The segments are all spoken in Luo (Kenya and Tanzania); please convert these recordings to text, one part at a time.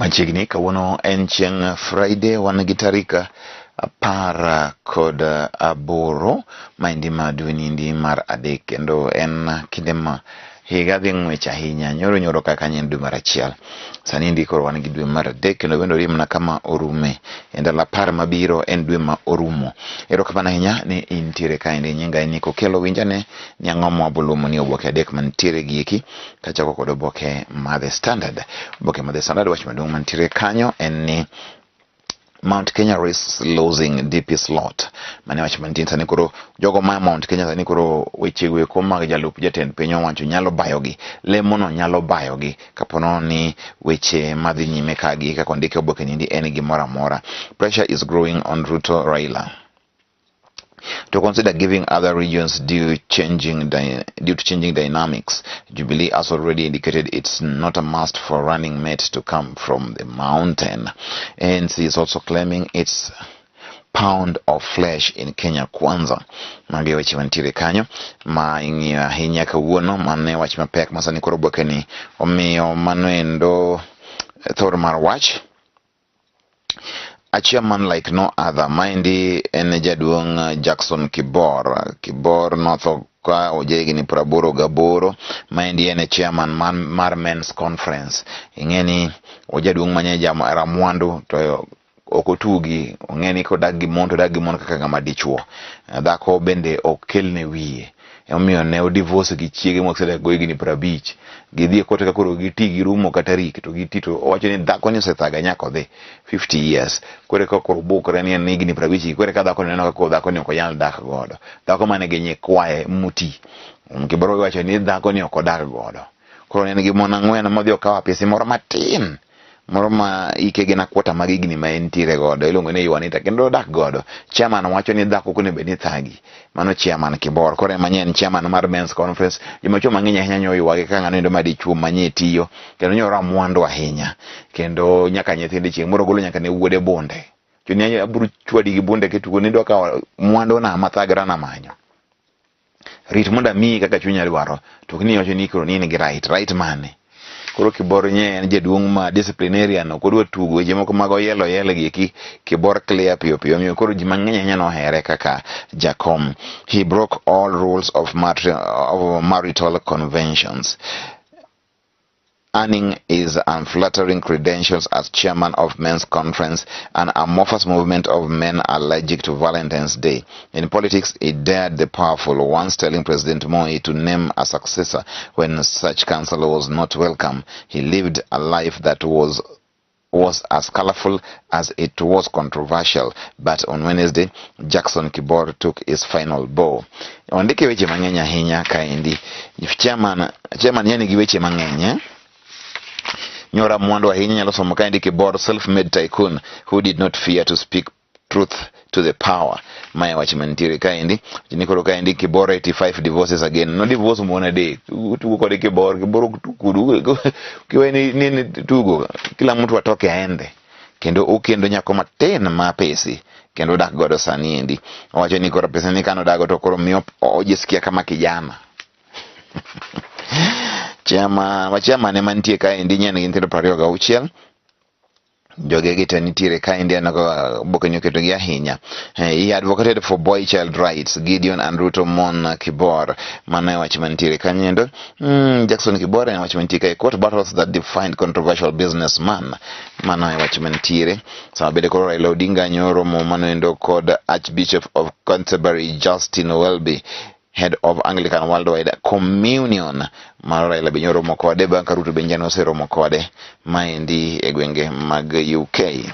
Machiegni kawuono en chieng' Friday, wan gi tarik 18 maendi ma dweniendi mar adek, kendo en kinde ma higa dhi ng'wech ahinya. Nyoro nyoro kaka en dwe mar achiel, sani endi koro wan gi dwe mar adek, kendo bende orim na kama orume e ndalo 10 mabiro en dwe ma orumo. Erokamano ahinya ni intiere kaendi. Nyinga en Nico Okello. Winjane ni ang'o ma waboluomo ni oboke adek mantiere gieki, kachako kod oboke ma The Standard. Oboke ma The Standard, wach maduong' mantiere kanyo en ni Mount Kenya risks losing DP slot. Mane wach mantie sani. Koro jogo ma Mount Kenya sani koro weche go eko mag jalup jatend piny owacho nyalo bayogi, lemono nyalo bayogi kapono ni weche madhi nyime kagi kaka ondike oboke niendi en gimoro amora. Pressure is growing on Ruto Raila to consider giving other regions due to changing dynamics. Jubilee has already indicated it's not a must for running mate to come from the mountain. ANC is also claiming its pound of flesh in Kenya Kwanza. Magi weche mantiere kanyo ma ing'iyo ahinya kawuono. Mane wach mapek ma sani koro oboke ni omiyo mano endo thor mar wach. A chairman like no other. Maendi en jaduong' Jackson Kibor. Kibor notho ka ojahigni 88. Maendi en e chairman mar Men's Conference. Ing'e ni ojaduong' manye ramwandu to ok otugi. Ong'e ni kodak gi mon to odak gi mon kaka ng'ama dichuo. Dhako bende ok kelne wiye. Emomiyo ne odivorce gi chiege mosedak go higni 50. Gidhi e court ka koro giti girumo kata tarik to giti to owacho ni dhako ni osethaga nyaka odhi 50 years. Koro eka koro obukre ni en higni 50 gi koro eka dhako ni neno ka koro dhako ni ok onyal dak godo. Dhako mane gi nyikwaye moti. Kibor wacho ni dhako ni ok odak godo. Koro ne en gi mon ang'wen modhi okawo apisi moro matin, moro ma ike gin akwota mag higni ma entiere godo, iluongo ni Juanita, kendo odak godo. Chairman wacho ni dhako ok onego bed ni thagi. Mano chairman Kibor. Koro ema en chairman mar Men's Conference. Joma chuo mang'eny ahinya nyo ywage kaka ng'ano endo ma dichuo manye tiyo kendo nyoro mwandu ahinya, kendo nyaka nyithinde chieng' moro golo nyaka ne wuode bunde. Chuni abiro chwadi gi bunde kitugo ni dwa kawo mwandu na mathagra na manyo. Rit mondo amiyi kaka chunya dwaro, to ok ni iwacho ni koro ni in gi right mane. Koro Kibor nye en jaduong' ma disciplinarian, ok odwa tugo weche moko mag oyelo oyelo gi eki. Kibor clear piyo piyo, omiyo koro ji mang'eny ahinya nohere kaka jakom. He broke all rules of marital conventions, earning his unflattering credentials as chairman of Men's Conference, an amorphous movement of men allergic to Valentine's Day. In politics, he dared the powerful, once telling President Moi to name a successor when such counsel was not welcome. He lived a life that was as colorful as it was controversial. But on Wednesday, Jackson Kibor took his final bow. Ondike weche mang'eny ahinya kaendi. Chairman yani gi weche mang'eny, eh? Nyora mwandu ahinya nyalo somo kaendi. Kibor, self-made tycoon who did not fear to speak truth to the power. Mae wach mantiere kaendi. Ni koro kaendi Kibor 85 divorces again. No divorce mon adek. Tugo kode Kibor, Kibor ok tukudu. Kiwe ni tugo. Kila mtu atoke aende. Kendo okendo nyako matin ma pesi kendo odak godo sani endi. Owacho ni koro pesa ni kano dago to koro miyo ojisikia kama kijana. Chairman, wa chairman ema nitie kaendi nyen gi nyithindo 26 jogegi te nitiere kaendi. Aneno ka oboke ni oketogi ahinya. He advocated for boy child rights. Gideon and Ruto mourn Kibor. Mano e wach mantiere kanyo. Jackson Kibor en wach mantie kae. Court battles that defined controversial businessman. Mano e wach mantiere. Sama bende koro Raila Odinga nyoro mano endo kod Archbishop of Canterbury Justin Welby, head of Anglican Worldwide Communion, mar Raila be nyoro kode bang' ka Ruto be oseromo kode maendi e gwenge mag UK.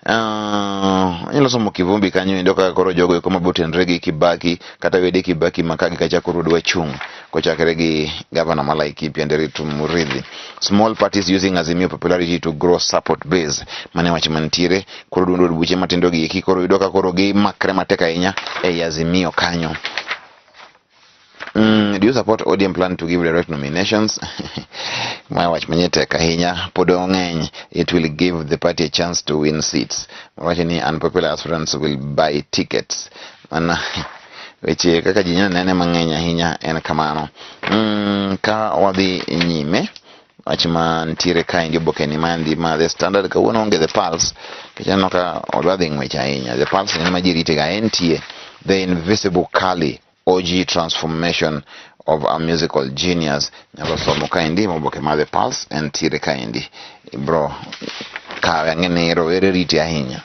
Inyalo somo Kivumbi kanyo endo kaka koro jogo eko mabotenre gi Kibaki kata wede Kibaki ma kagi kacha koro dwa chung' kochakre gi gavana ma Laikipia, Nderitu Muriithi. Small parties using Azimio popularity to grow support base. Mane wach mantiere. Koro duond od buche matindo gi eki koro yudo ka koro gimakre matek ahinya ei Azimio kanyo. Do you support ODM plan to give direct nominations? Ma wach manye tek ahinya, pod ong'eny. It will give the party a chance to win seats. Wacho ni unpopular aspirants will buy tickets. Mana weche kaka ji nyalo nene mang'eny ahinya en kamano. Ka wadhi nyime, Wach ma nitiere kaendi oboke ni mandi ma The Standard kawuono onge The Pulse nikech aneno ka odwa dhi ng'wech ahinya. The Pulse en ma ji ritega entie The Invisible Kali OG Transformation of a Musical Genius nyalo somo kaendi oboke ma The Pulse entiere kaendi ibro kawe ang'e ni rowere rite ahinya.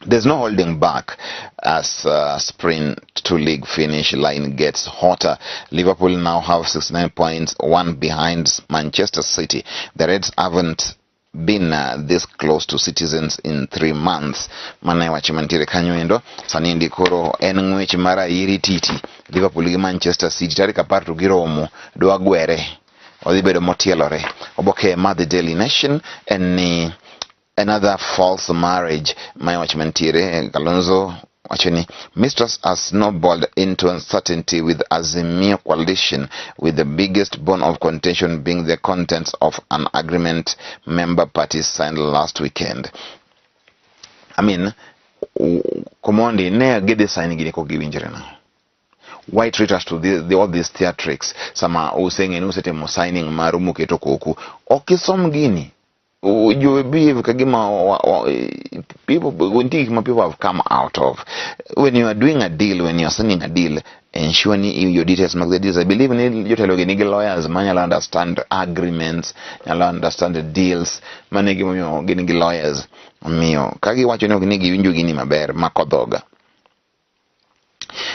There's no holding back as sprint to league finish line gets hotter. Liverpool now have 69 points, one behind Manchester City. The Reds haven't been this close to citizens in 3 months. Mano e wach mantiere kanyo endo. Sani endi koro en ng'wech mar ayiri titi. Liverpool gi Manchester City tarik 10 to giromo dwa gwere. Odhi bedo motielore. Oboke mar The Daily Nation en ni another false marriage. Mae wach mantiere Kalonzo wacho ni mistrust has snowballed into uncertainty with Azimio coalition, with the biggest bone of contention being the contents of an agreement member parties signed last weekend. I mean, Komondi ne gidhi sign gini kok giwinjore nang'o? Why treat us to all these theatrics sama useng'e ni usetimo signing maru muketo koku ok isom gini? You behave kagima people nitie gik ma people have come out of. When you are doing a deal, when you are signing a deal, ensure ni your details mag the deals. I believe ni jotelo gi nigi lawyers manyalo understand agreements, nyalo understand the deals. Mano e gimomiyo gin gi lawyers. Omiyo ka giwacho ni ok ni giwinjo gini maber mako dhoga.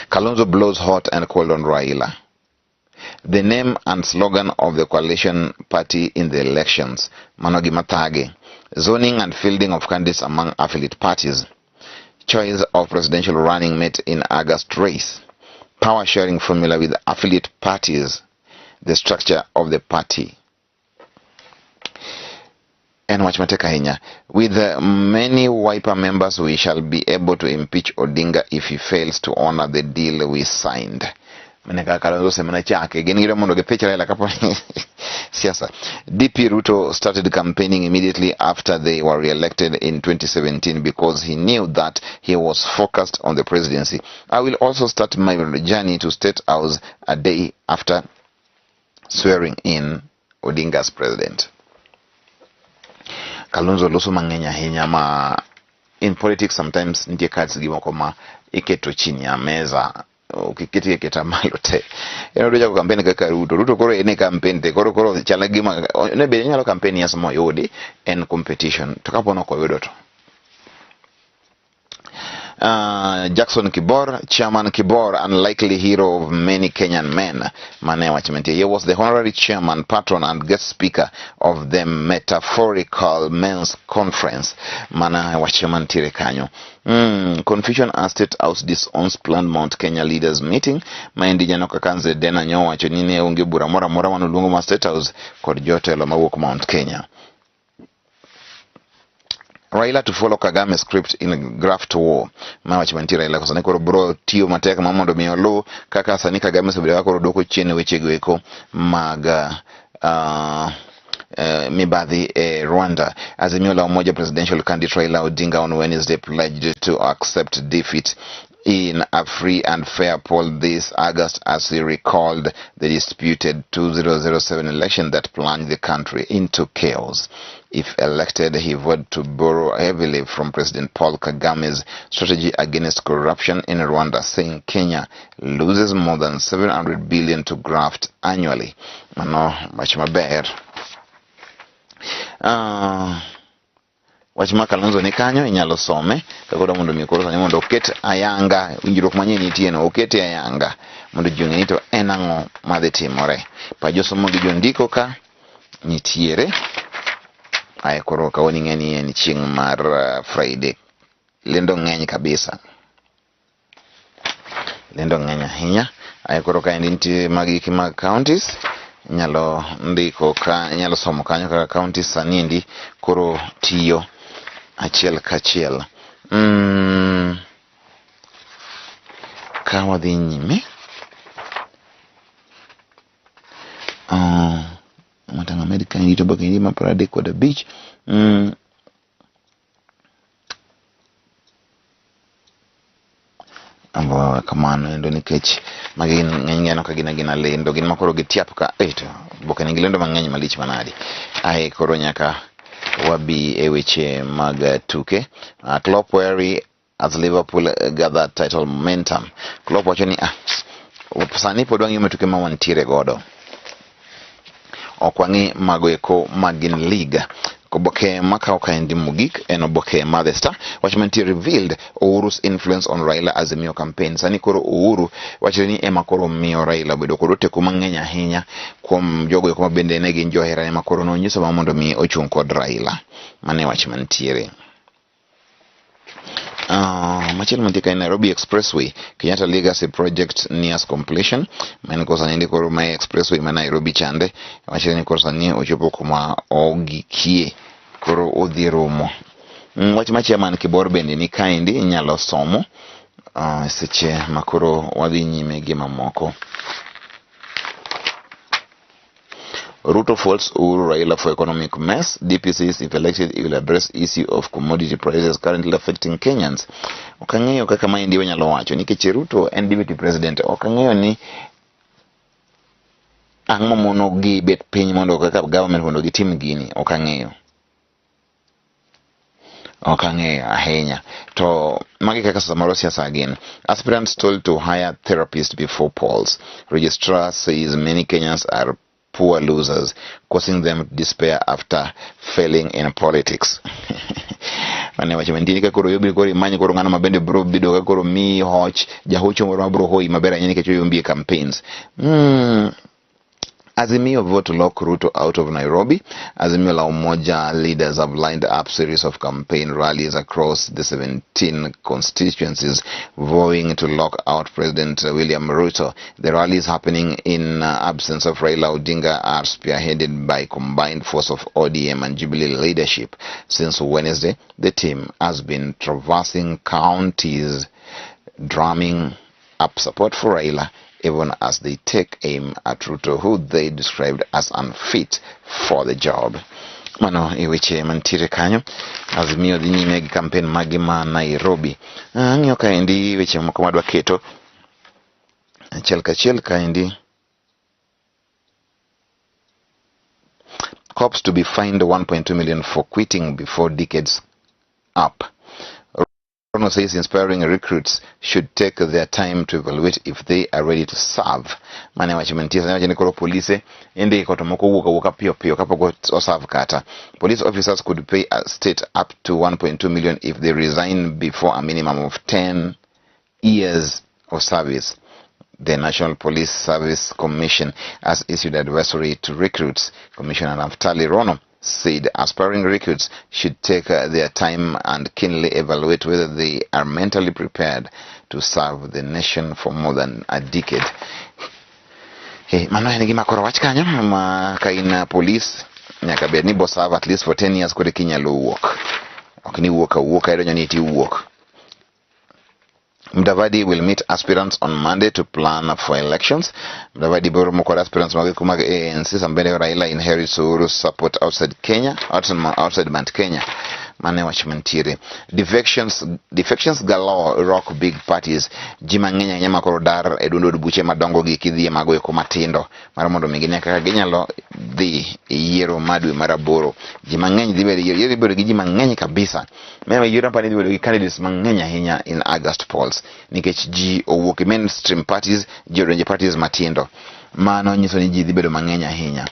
Kalonzo blows hot and cold on Raila. The name and slogan of the coalition party in the elections. Mano gima thage. Zoning and fielding of candidates among affiliate parties. Choice of presidential running mate in August race. Power sharing formula with affiliate parties. The structure of the party. En wach matek ahinya. With many Wiper members, we shall be able to impeach Odinga if he fails to honor the deal we signed. Mane kaka Kalonzo osemana chake. Gin gidwa mondo gipich Raila kapo siasa. DP Ruto started campaigning immediately after they were re-elected in 2017 because he knew that he was focused on the presidency. I will also start my journey to State House a day after swearing in Odinga as president. Kalonzo loso mang'eny ahinya ma in politics sometimes nitie cards gi moko ma iketo chini ya meza ok iketi aketa malo te. En odwa chako campaign kaka Ruto. Ruto koro en e campaign te koro koro chal gima ne be inyalo campaign yes moyudi en competition to kapo ni ok oyudo to Jackson Kibor, Chairman Kibor, unlikely hero of many Kenyan men. Mane wach mantie. He was the honorary chairman, patron, and guest speaker of the Metaphorical Men's Conference. Mana wach mantiere kanyo. Confusion as State House disowns planned Mount Kenya leaders meeting. Maendi janeno kaka Nze Dena nyowacho ni ne onge bura moro amora manoluongo ma State House kod jotelo mawuok Mount Kenya. Raila to follow Kagame script in graft war. Ma wach mantie Raila sani koro bro tiyo matek ma mondo mi oluw kaka sani Kagame osebedo ka koro duoko chien wechego eko mag mibadhi e Rwanda. Azimio la Umoja presidential candidate Raila Odinga on Wednesday pledged to accept defeat in a free and fair poll this August as he recalled the disputed 2007 election that plunged the country into chaos. If elected, he vowed to borrow heavily from President Paul Kagame's strategy against corruption in Rwanda, saying Kenya loses more than 700 billion to graft annually. Mano wach maber. Wach ma Kalonzo ni kanyo inyalo some kaka mondo mi koro sani mondo oket ayanga winjruok manyien nitie no okete ayanga mondo ji ong'e ni to en ang'o madhi timore. Pa josomo gi jondiko ka nitiere ae koro kawuono ing'e ni en chieng' mar Friday. Lendo ng'eny kabisa. Lendo ng'eny ahinya. Ae koro kaendi nitie magi mag counties inyalo ndiko ka inyalo somo kanyo kaka counties sani endi koro tiyo achiel kachiel. Ka wadhi nyime matang' amed kaendi to oboke ma 35. Ambo kamano endo nikech magi ng'eny ng'eno ka gin agina lendo gin makoro gitiap ka eh to oboke nigi lendo mang'eny malich manadi. Ae koro nyaka wabi e weche mag tuke. Klopp wary as Liverpool gather title momentum. Klopp wacho ni ah, sani pod wang'iyo tuke ma wantiere godo. Ok wang'i mago eko ma gin league. Oboke makawo kaendi mogik en oboke mar The Star. Wach mantie revealed Uhuru's influence on Raila Azimio campaign. Sani koro Uhuru wachre ni ema koro miyo Raila obedo kod oteku mang'eny ahinya kuom jogo eko ma bende ne gin joherane ma koro nonyiso ma mondo mi ochung' kod Raila. Mano e wach mantiere. Machielo mantie kae Nairobi Expressway Kenyatta Legacy Project nears completion. Maen koro sani koro mae expressway ma Nairobi chande wachre ni koro sani ochopo kuma ogikie koro odhi rumo. Wach machielo man kibor bende ni kaendi inyalo somo seche ma koro wadhi nyime gi mamoko. Ruto faults Uhuru Raila for economic mess. DP says if elected, he will address issue of commodity prices currently affecting Kenyans. Ok ang'eyo kaka maendi wanyalo wacho nikech Ruto en deputy president. Ok ang'eyo ni ang'o mono gi bet piny mondo kaka government mondo gitim gini. Ok ang'eyo. Ok ang'eyo ahinya. To magi kaka samoro siasa gin. Aspirants told to hire therapist before polls. Registrar says many Kenyans are poor losers, causing them to despair after failing in politics. Mane wacho mantie ka koro yobiro koro imany koro ng'ano ma bende biro bedo ka koro miyi hoch jahocho moro ma biro hoyi maber ahinya nikech oyombi e campaigns. Azimio vote to lock Ruto out of Nairobi. Azimio la Umoja leaders have lined up series of campaign rallies across the 17 constituencies, vowing to lock out President William Ruto. The rallies happening in absence of Raila Odinga are spearheaded by combined force of ODM and Jubilee leadership. Since Wednesday, the team has been traversing counties, drumming up support for Raila, even as they take aim at Ruto, who they described as unfit for the job. Mano e weche mantiere kanyo. Azimio dhi nyime gi campaign magi ma Nairobi. Ang'iyo kaendi weche moko madwa keto achiel kachiel kaendi. Cops to be fined 1.2 million for quitting before decades up. Rono says inspiring recruits should take their time to evaluate if they are ready to serve. Mane wacho mantie sani wacho ni koro polise indiko to moko wuok awuoka piyo piyo kapok oserve kata. Police officers could pay a state up to 1.2 million if they resign before a minimum of 10 years of service. The National Police Service Commission has issued advisory to recruits. Commissioner Naftali Rono said aspiring recruits should take their time and keenly evaluate whether they are mentally prepared to serve the nation for more than a decade. Hey, mano en gima koro wach kanyo ma ka in police nyaka bed ni bo serve at least for 10 years koro kinyalo wuok. Ok ni wuok awuoka idonjo ni iti wuok. Mudavadi will meet aspirants on Monday to plan for elections. Mudavadi biro romo kod aspirants mag mag ANC sambende Raila inherits Uhuru support outside Kenya, outside Mount Kenya. Mane wach mantiere. Defections galore rock big parties. Ji mang'eny ahinya ma koro dar e duond od buche madongo gi kidhi e mago eko matindo mar mondo mi gine kaka ginyalo dhi e yiero ma dwe mar aboro. Ji mang'eny dhi bedo yiero dhi bedo gi ji mang'eny kabisa. Mema yiero apani dhi bedo gi candidates mang'eny ahinya in August polls nikech ji owuok e mainstream parties, ji odonjo e parties matindo. Mano nyiso ni ji dhi bedo mang'eny ahinya.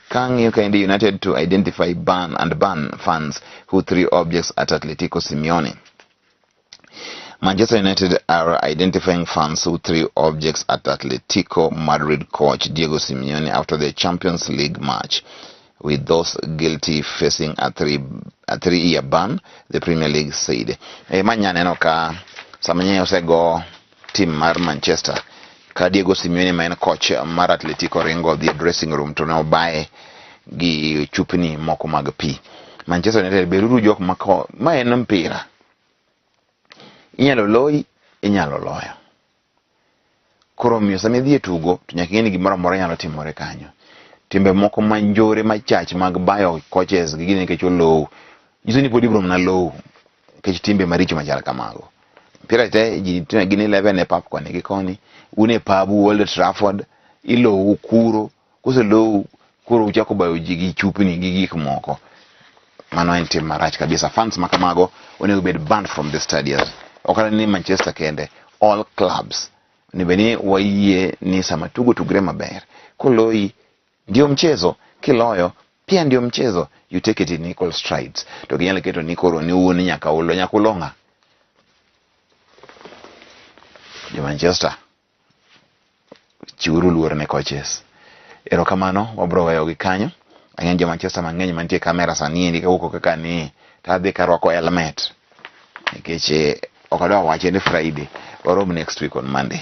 Kang'iyo kaendi United to identify ban and ban fans who threw objects at Atletico Simeone. Manchester United are identifying fans who threw objects at Atletico Madrid coach Diego Simeone after the Champions League match, with those guilty facing a 3-year ban, the Premier League said. E ma nyaneno ka sama nye osego team mar Manchester ka Diego Simeone ma en coach mar Atletico ringo dhi e dressing room to ne obaye gi chupni moko mag pi. Manchester United beruru jok mako ma en mpira. Inyalo loyi, inyalo loyo. Koro omiyo sama idhi e tugo to nyaka ing'e ni gimoro amora nyalo timore kanyo. Timbe moko ma njore machach mag bayo coaches gi gini nikech olowu. Nyiso ni pod ibiro mana lowu nikech timbe maricho machal kamago. Mpira Mpira te ji gin 11 e pap koni gi koni. Un e pabu Old Trafford, ilowu kuro, koselowu koro uchako bayo ji gi chupni gi gik moko. Mano en tim marach kabisa. Fans ma kamago onego bed banned from the stadiums. Ok ni Manchester kende, all clubs. Onego bed ni wayie ni sama tugo tugre maber. Koloyi ndio mchezo, kiloyo pia ndio mchezo, you take it in equal strides. To ginyalo keto ni koro ni un nyaka ulo, nyaka ulo ng'a? Jo Manchester chiwuru luor ne coaches. Erokamano, wabro weyo gi kanyo. Ang'e jo Manchester mang'eny mantie e kamera sani endi kawuok kaka ni to adhi karwako helmet nikech ok adwa wache ni Friday. Warom next week on Monday.